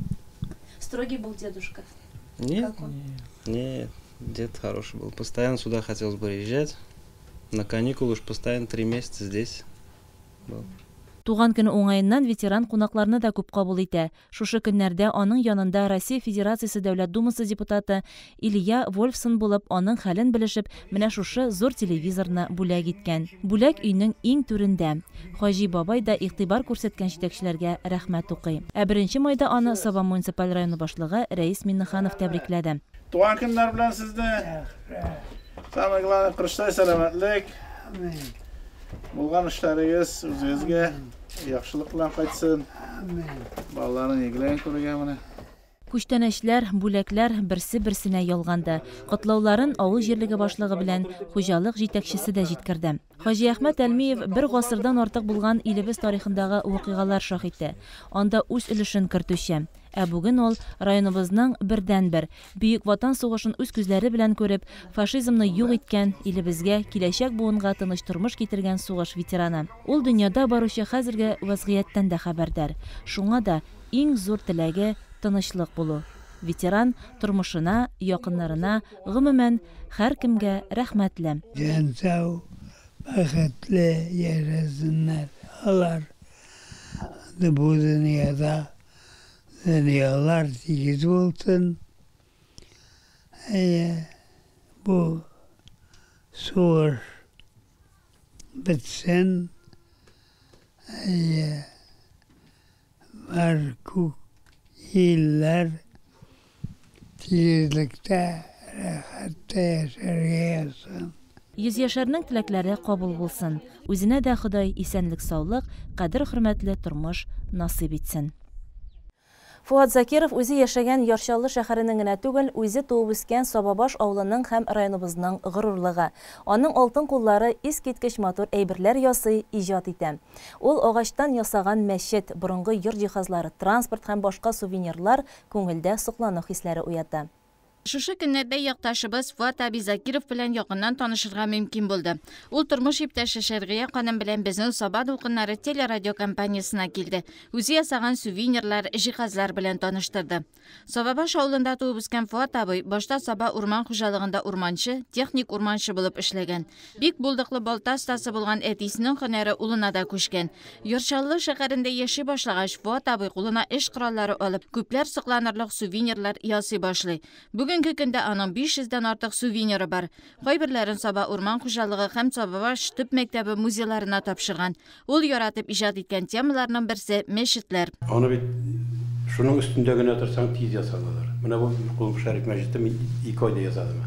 Строгий был дедушка? Нет, нет, дед хороший был. Постоянно сюда хотелось бы приезжать. На каникулы уж постоянно 3 месяца здесь был. Туган көне уңаеннан ветеран кунакларны да күп кабул итә. Шушы көннәрдә аның янында Россия Федерациясе Дәүләт Думасы депутаты Илья Вольфсон булып, аның хәлен белешеп, менә шушы зур телевизорны бүләк иткән. Бүләк өйнең иң түрендә. Хаҗи бабай да игътибар күрсәткән җитәкчеләргә рәхмәт укый. Ә 1 майда аны Саба муниципаль районы башлыгы Рәис Миннеханов тәбрикләде. Туган көннәр белән сезне. Самое главное, кырыштай сәламәтлек. Булган эшләрегез үзегезгә яхшылык белән кайтсын. Балаларның игелеген күрергә менә. Күчтәнәчләр, бүләкләр берсе-берсенә ялганды. Котлауларын авыл җирлеге башлыгы белән хуҗалык җитәкчесе дә җиткерде. Хаҗи Әхмәт Әлмиев бер гасырдан артык булган илебез тарихындагы вакыйгалар шаһиты. Анда үз өлешен кертүче. Ә бүген ул районыбызның бердәнбер Бөек Ватан сугышын үз күзләре белән күреп, фашизмны юк иткән, илебезгә, киләчәк буынга тыныч тормыш китергән сугыш ветераны. Ул дөньяда баручы хәзерге вазгыятьтән дә хәбәрдар. Шуңа да иң зур теләге тынычлык булу. Ветеран тормышына, якыннарына, гомумән һәркемгә рәхмәтле. Җан сау, бәхетле яшәсеннәр алар. Бу дөньяда дөньялар тигез булсын. Бу сугыш бетсен. Бар күк илләр тигезлектә, рәхәттә яшәргә язсын. Йөзьяшәрнең теләкләре кабул булсын. Үзенә дә Ходай исәнлек-саулык, кадер-хөрмәтле тормыш насыйп итсен. Фуат Закиров үзе яшәгән Яр Чаллы шәһәренең генә түгел, үзе туып үскән Сабабаш авылының һәм районыбызның горурлыгы. Аның алтын куллары искиткеч матур әйберләр ясый, иҗат итә. Ул агачтан ясаган мәчет, борынгы йорт җиһазлары, транспорт һәм башка сувенирлар күңелдә соклану хисләре уята. Шушы көннәрдә якташыбыз Фуат абый Закиров белән якыннан танышырга мөмкин булды. Ул тормыш иптәше Шәргыя ханым белән безнең Саба дулкыннары телерадиокомпаниясенә килде. Үзе ясаган сувенирлар, җиһазлар белән таныштырды. Сабабаш авылында туып үскән Фуат абый башта Саба урман хуҗалыгында урманчы, техник урманчы булып эшләгән. Бик булдыклы балта остасы булган әтисенең һөнәре улына да күчкән. Яр Чаллы шәһәрендә яши башлагач, Фуат абый кулына эш кораллары алып, күпләр сокланырлык сувенирлар ясый башлый. Бүгенге көндә аның 500дән артык сувениры бар. Кайберләрен Саба урман хуҗалыгы һәм Сабабаш төп мәктәбе музейларына тапшырган. Ул яратып иҗат иткән темаларның берсе мәчетләр. Аны бит шуның өстендә генә торсаң тиз ясалалар. Менә бу Кол Шәриф мәчете мин 2 айда ясадым.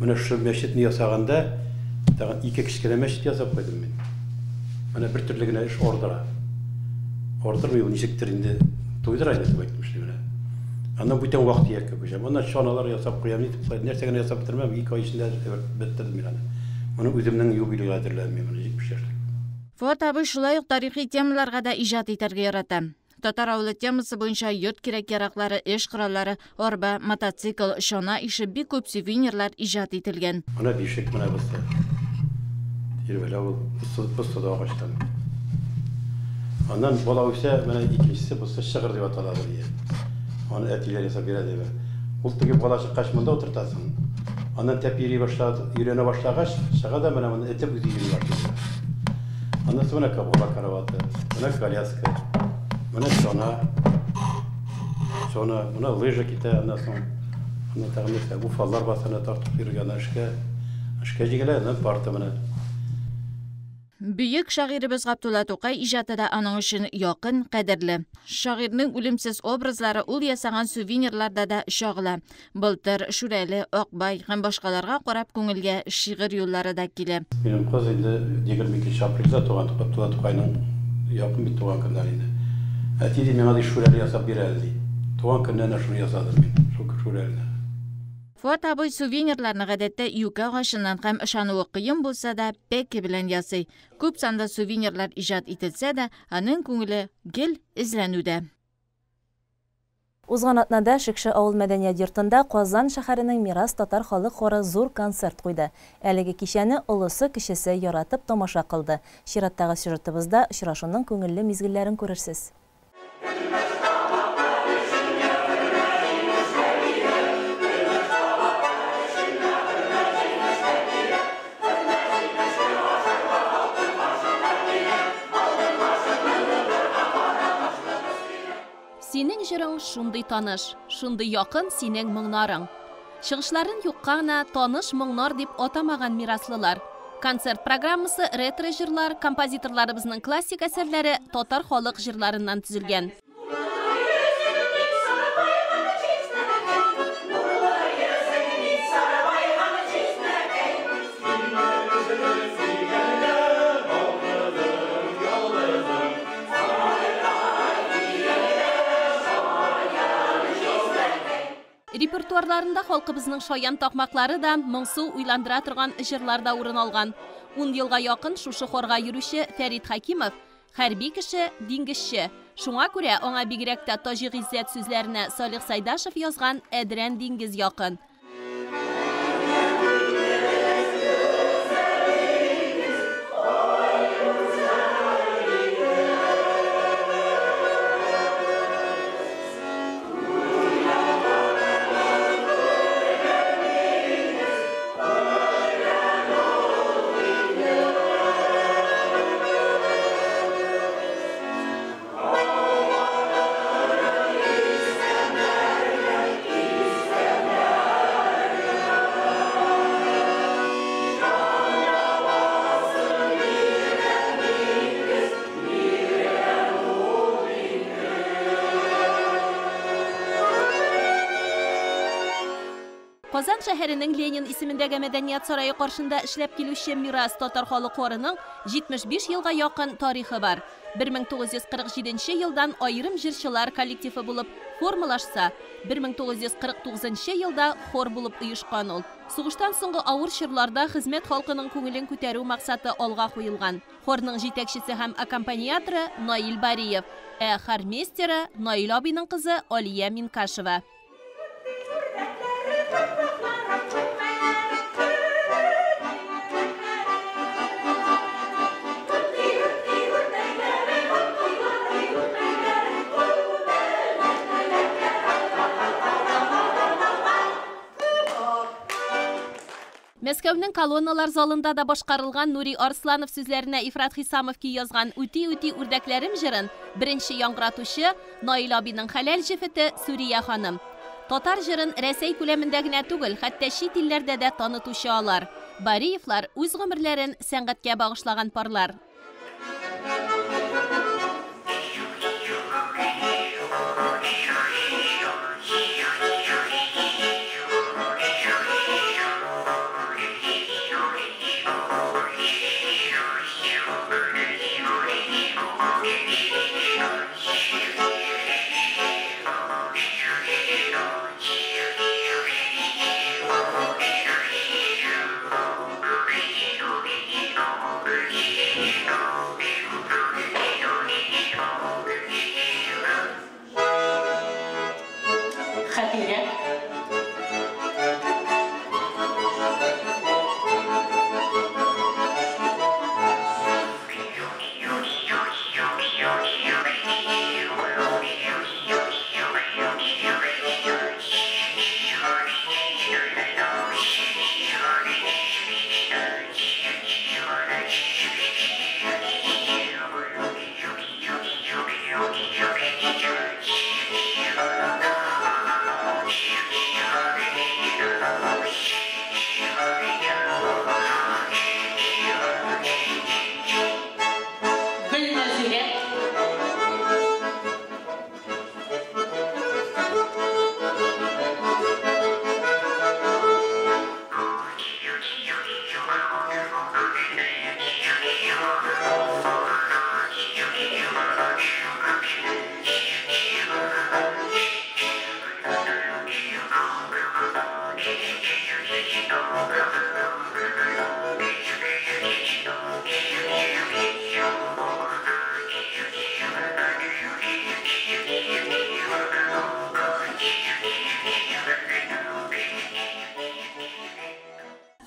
Менә шушы мәчетне ясаганда, тагын ике кечкенә мәчет ясап куйдым мин. Менә бер төрле генә эш ардыра. Ардырмый ул ничектер инде туйдыра инде дип әйтмешли менә. Аннан бүтән вак-төяккә күчәм. Аннан чаналар ясап куям, нитеп куям, нәрсә генә ясап бетермәм, ике ай эчендә бетердем мин аны. Моны үземнең юбилейга әзерләдем мин моны, 70 яшьлек. Фоат абый шулай ук тарихи темаларга да иҗат итәргә ярата. Татар авылы темасы буенча йорт кирәк-яраклары, эш кораллары, арба, мотоцикл, чана ише бик күп сувенирлар иҗат ителгән. Менә бишек, менә бусы. Тирбәлә ул, бусы да агачтан. Аннан бала үсә, менә икенчесе бусы чыгыр дип атала бу. Аны әтиләр ясап бирә дип. Ул теге бала чыккач монда утыртасың. Аннан тәп йөри башлады, өйрәнә башлагач, чыга да менә моны этеп үзе йөри башлый. Аннан соң менә бала караваты, менә коляска, менә чана, чана, менә лыжа китә, аннан соң аннан тагын нәрсә, уфалар басына тартып йөрергә, аннан эшкә, эшкә җигелә, аннан парта менә. Бөек шагыйребез Габдулла Тукай иҗаты да аның өчен якын, кадерле. Шагыйрьнең үлемсез образлары ул ясаган сувенирларда да чагыла. Былтыр, Шүрәле, Акбай һәм башкаларга карап күңелгә шигырь юллары да килә. Минем кыз инде 22 апрельдә туган, Габдулла Тукайның якын бит туган көннәре инде. Әти ди, миңа ди Шүрәле ясап бир әле ди. Туган көннән шуны ясадым мин, шул Шүрәлене. Фоат абый сувенирларны гадәттә юкә агачыннан һәм ышануы кыен булса да, пәке белән ясый. Күп санда сувенирлар иҗат ителсә дә, аның күңеле гел эзләнүдә. Узган атнада Шекше авыл мәдәният йортында Казан шәһәренең Мирас татар халык хоры зур концерт куйды. Әлеге кичәне олысы кечесе яратып тамаша кылды. Чираттагы сюжетыбызда очрашуның күңелле мизгелләрен күрерсез. Синең җырың шундый таныш, шундый якын синең моңнарың. Чыгышларын юкка гына таныш моңнар дип атамаган мираслылар. Концерт программасы ретро җырлар, композиторларыбызның классик әсәрләре татар халык җырларыннан төзелгән. Репертуарларында халкыбызның шаян такмаклары да, моңсу уйландыра торган җырлар да урын алган. 10 елга якын шушы хорга йөрүче Фәрит Хакимов хәрби кеше, диңгезче. Шуңа күрә аңа бигрәк тә Таҗи Гыйззәт сүзләренә Салих Сайдашев язган Әдрән диңгез якын. Казан шәһәренең Ленин исемендәге мәдәният сарае каршында эшләп килүче Мирас татар халык хорының 75 елга якын тарихы бар. 1947 елдан аерым җырчылар коллективы булып формалашса, 1949 елда хор булып оешкан ул. Сугыштан соңгы авыр чорларда хезмәт халкының күңелен күтәрү максаты алга куелган. Хорның җитәкчесе һәм аккомпаниаторы Наил Бариев, ә хормейстеры Наил абыйның кызы Алия Минкашева. Мәскәүнең колонналар залында да башкарылган Нури Арсланов сүзләренә Ифрат Хисамов көй язган «Үти-үти үрдәкләрем» җырын беренче яңгыратучы Наил абыйның хәләл җефете Сүрия ханым. Татар җырын Рәсәй күләмендә генә түгел, хәтта чит илләрдә дә танытучы алар. Бариевлар үз гомерләрен сәнгатькә багышлаган парлар.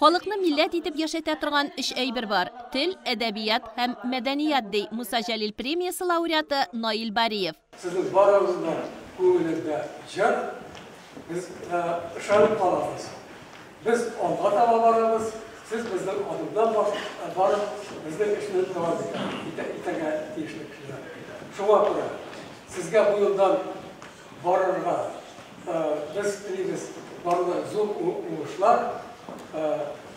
Халыкны милләт итеп яшәтә торган өч әйбер бар: тел, әдәбият һәм мәдәният, ди Муса Җәлил премиясе лауреаты Наил Бариев. Сезнең барыгызның күңелендә җыр, без ышанып калабыз. Без алга таба барабыз, сез безнең адымнан барып, безнең эшне дәвам итәргә тиешле кешеләр. Шуңа күрә сезгә бу юлдан барырга без телибез барлык зур уңышлар.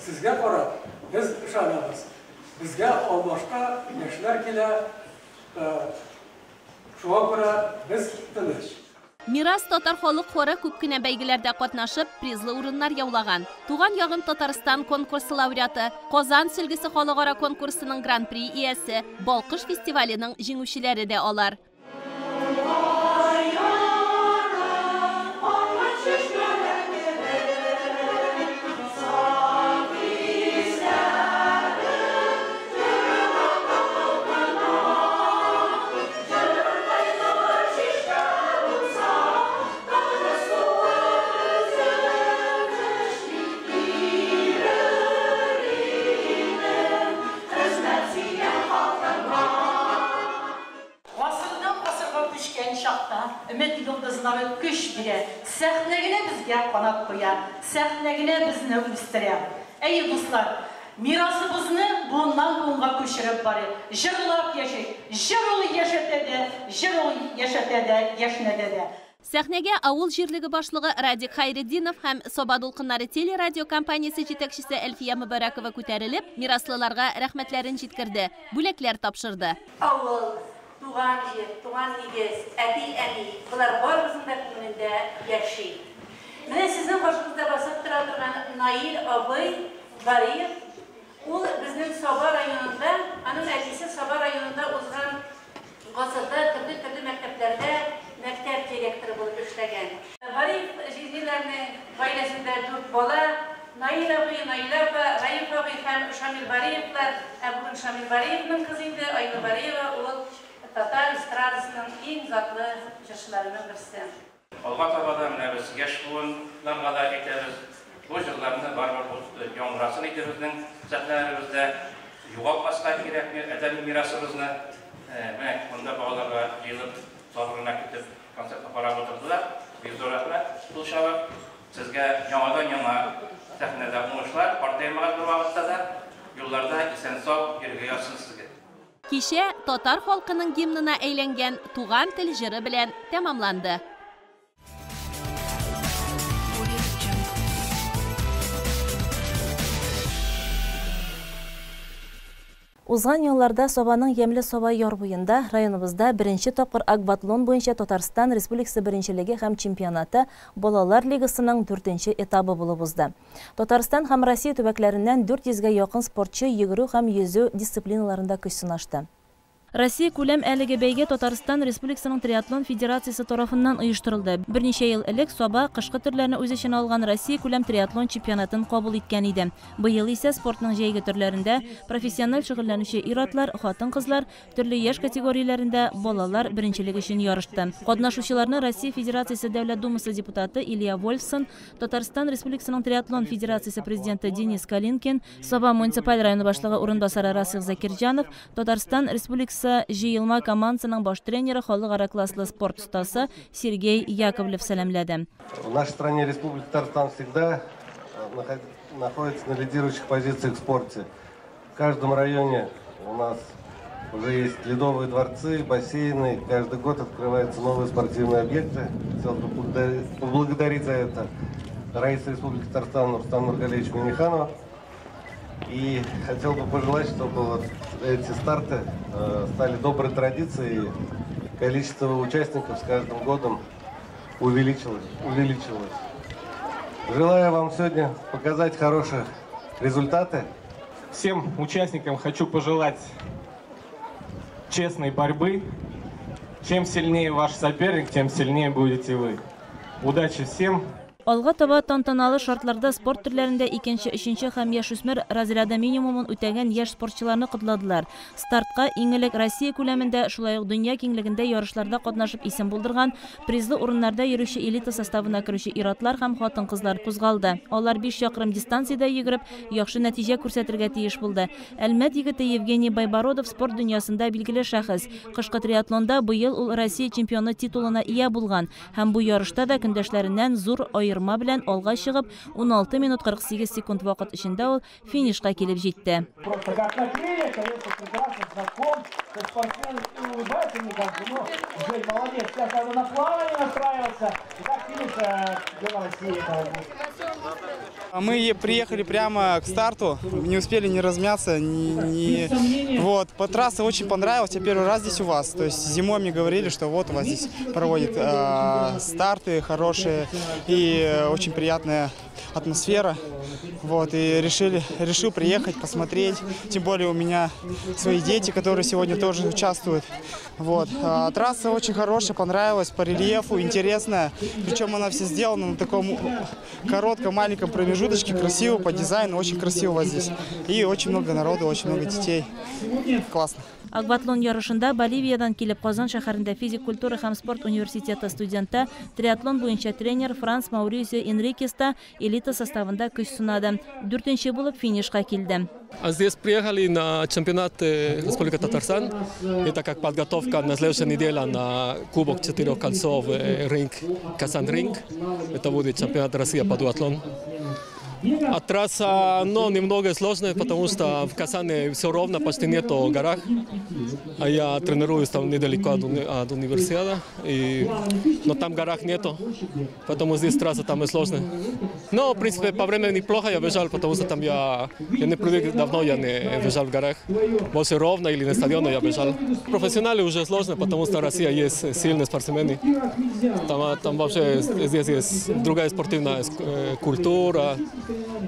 Сезгә карап, без ышанабыз. Безгә алмашка яшьләр килә, шуңа күрә без тыныч. Мирас татар халык хоры күп кенә бәйгеләрдә катнашып, призлы урыннар яулаган. Туган ягым Татарстан конкурсы лауреаты, Казан сөлгесе халыкара конкурсының гран-при иясе, Балкыш фестиваленең җиңүчеләре дә алар. Өмет йолдызлары көч бирә, сәхнә генә безгә канат куя, сәхнә генә безне үстерә. Әй, дуслар, мирасыбызны буыннан буынга күчереп барыйк. Җырлап яшик, җыр ул яшәтә дә, җыр ул яшәтә дә, яшьнәтә дә. Сәхнәгә авыл җирлеге башлыгы Радик Хайретдинов һәм Саба дулкыннары телерадиокомпаниясе җитәкчесе Әлфия Мөбарәкова күтәрелеп, мираслыларга рәхмәтләрен җиткерде, бүләкләр тапшырды. Авыл, туган җир, туган нигез, әти-әни, болар барыбызның да күңелендә яши. Менә сезнең каршыгызда басып тора торган Наил абый Бариев, ул безнең Саба районында, аның әтисе Саба районында узган гасырда төрле-төрле мәктәпләрдә мәктәп директоры булып эшләгән. Бариев җизниләрнең гаиләсендә 4 бала, Наил абый, Наилә апа, Раиф абый һәм Шамил Бариевлар. Ә бүген Шамил Бариевның кызы инде Айнур Бариева, ул татар эстрадасының иң затлы җырчыларының берсе. Алга таба да менә без яшь буыннарга да әйтәбез, бу җырларны барыбер яңгырасын иде безнең сәхнәләребездә, югалтмаска кирәкми әдәби мирасыбызны. Менә монда балаларга җыелып, сабыр гына көтеп концертны карап утырдылар. Бик зур рәхмәт шул чабып. Сезгә яңадан-яңа сәхнәдә уңышлар, картаймагыз бер вакытта да, юлларда исән-сау йөрергә язсын сезгә. Кичә татар халкының гимнына әйләнгән Туган тел җыры белән тәмамланды. Узган елларда Сабаның Ямьле Саба яр буенда районыбызда беренче тапкыр акватлон буенча Татарстан Республикасы беренчелеге һәм чемпионаты Балалар лигасының 4нче этабы булып узды. Татарстан һәм Россия төбәкләреннән 400гә якын спортчы йөгерү һәм йөзү дисциплиналарында көч сынашты. Россия күләм әлеге бәйге Татарстан Республикасының Триатлон Федерациясе тарафыннан оештырылды. Берничә ел элек Саба кышкы төрләрне үз эченә алган Россия күләм триатлон чемпионатын кабул иткән иде. Быел исә спортның җәйге төрләрендә профессиональ шөгыльләнүче ир-атлар, хатын-кызлар, төрле яшь категорияләрендә балалар беренчелек өчен ярышты. Катнашучыларны Россия Федерациясе Дәүләт Думасы депутаты Илья Вольфсон, Татарстан Республикасының Триатлон Федерациясе президенты Денис Калинкин, Саба муниципаль районы башлыгы урынбасары Расих Закирҗанов, Татарстан Республикасы җыелма командасының баш тренеры халыкара класслы спорт остасы Сергей Яковлев сәламләде. В нашей стране Республика Татарстан всегда находится на лидирующих позициях в спорте. В каждом районе у нас уже есть ледовые дворцы, бассейны. Каждый год открываются новые спортивные объекты. Хотел бы поблагодарить за это Раиса Республики Татарстан Рустама Нургалиевича Минниханова. И хотел бы пожелать, чтобы вот эти старты стали доброй традицией, и количество участников с каждым годом увеличилось. Желаю вам сегодня показать хорошие результаты. Всем участникам хочу пожелать честной борьбы. Чем сильнее ваш соперник, тем сильнее будете вы. Удачи всем! Алга таба тантаналы шартларда спорт төрләрендә икенче, өченче һәм яшүсмер разряды минимумын үтәгән яшь спортчыларны котладылар. Стартка иң элек Россия күләмендә, шулай ук дөнья киңлегендә ярышларда катнашып исем булдырган, призлы урыннарда йөрүче элита составына керүче ир-атлар һәм хатын-кызлар кузгалды. Алар 5 чакрым дистанциядә йөгереп, яхшы нәтиҗә күрсәтергә тиеш булды. Әлмәт егете Евгений Байбородов спорт дөньясында билгеле шәхес. Кышкы триатлонда быел ул Россия чемпионы титулына ия булган һәм бу ярышта да көндәшләреннән зур аерма белән алга чыгып, 16 минут 48 секунд вакыт эчендә ул финишка килеп җитте. Просто как на крыльях, конечно, прекрасно знаком со спортсменом, улыбается, мне кажется, но Жень молодец, сейчас надо на плавание настраиваться. Итак, финиш чемпиона России этого года. Мы приехали прямо к старту, не успели ни размяться, ни... Вот, по трассе очень понравилось, я первый раз здесь у вас. То есть зимой мне говорили, что вот у вас здесь проводят старты хорошие и очень приятная атмосфера. Вот, и решил приехать, посмотреть. Тем более у меня свои дети, которые сегодня тоже участвуют. Вот. Трасса очень хорошая, понравилась по рельефу, интересная. Причем она вся сделана на таком коротком, маленьком промежуточке, красиво, по дизайну, очень красиво у вас здесь. И очень много народу, очень много детей. Классно. Акватлон ярышында Боливиядән килеп Казан шәһәрендә физик культура һәм спорт университеты студенты, триатлон буенча тренер Франц Маурисио Энрикес та элита составында көч сынады. Дүртенче булып финишка килде. А здесь приехали на чемпионат Республики Татарстан. Это как подготовка на следующей неделе на Кубок четырех кольцов ринг, Казан ринг. Это будет чемпионат России по дуатлону. А трасса, ну, немного сложная, потому что в Казани все ровно, почти нету горах. А я тренируюсь там недалеко от университета, но там горах нету, поэтому здесь трасса там и сложная. Но, в принципе, по времени неплохо я бежал, потому что там я не привык, давно я не бежал в горах. Больше ровно или на стадионе я бежал. Профессионалы уже сложно, потому что Россия есть сильные спортсмены. Там вообще здесь есть другая спортивная культура,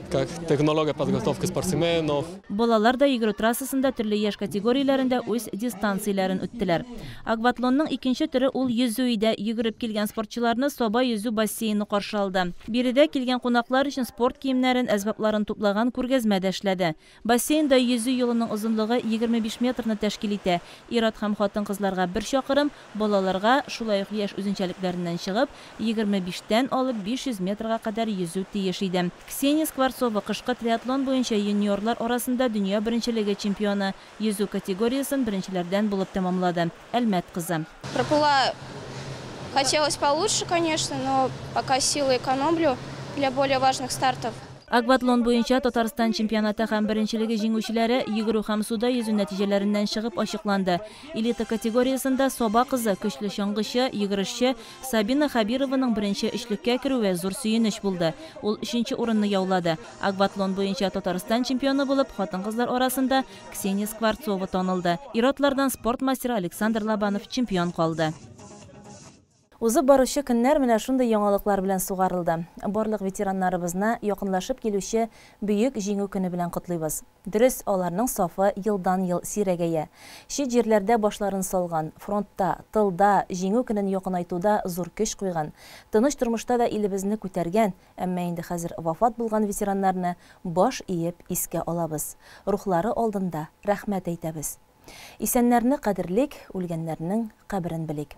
как технология подготовки спортсменов. Балалар да йөгерү трассасында төрле яшь категорияләрендә үз дистанцияләрен үттеләр. Акватлонның икенче төре ул йөзү иде. Йөгереп килгән спортчыларны Саба йөзү бассейны каршы алды. Биредә килгән кунаклар өчен спорт киемнәрен, әсбапларын туплаган күргәзмә дә эшләде. Бассейнда йөзү юлының озынлыгы 25 метрны тәшкил итә. Ир-ат һәм хатын-кызларга 1 чакрым, балаларга шулай ук яшь үзенчәлекләреннән чыгып 25-тән алып 500 метрга кадәр йөзү тиеш иде. Ксения Скворцова кышкы триатлон буенча юниорлар арасында дөнья беренчелеге чемпионы. Йөзү категориясен беренчеләрдән булып тәмамлады. Әлмәт кызы. Проплыла, хотелось получше, конечно, но пока силы экономлю для более важных стартов. Акватлон буенча Татарстан чемпионаты һәм беренчелеге җиңүчеләре йөгерү һәм суда йөзү нәтиҗәләреннән чыгып ачыкланды. Элита категориясендә Саба кызы, көчле чаңгычы, йөгерешче Сабина Хабированың беренче өчлеккә керүе зур сөенеч булды. Ул өченче урынны яулады. Акватлон буенча Татарстан чемпионы булып хатын-кызлар арасында Ксения Скворцова танылды. Ир-атлардан спорт мастеры Александр Лобанов чемпион калды. Узып баручы көннәр менә шундый яңалыклар белән сугарылды. Барлык ветераннарыбызны якынлашып килүче Бөек Җиңү көне белән котлыйбыз. Дөрес, аларның сафы елдан-ел сирәгәя. Чит җирләрдә башларын салган, фронтта, тылда Җиңү көнен якынайтуда зур көч куйган, тыныч тормышта да илебезне күтәргән, әмма инде хәзер вафат булган ветераннарны баш иеп искә алабыз. Рухлары алдында рәхмәт әйтәбез. Исәннәрне кадерлик, үлгәннәрнең каберен белик.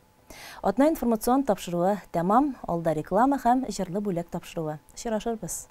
Атна информацион тапшыруы тәмам, алда реклама һәм җырлы бүләк тапшыруы. Очрашырбыз.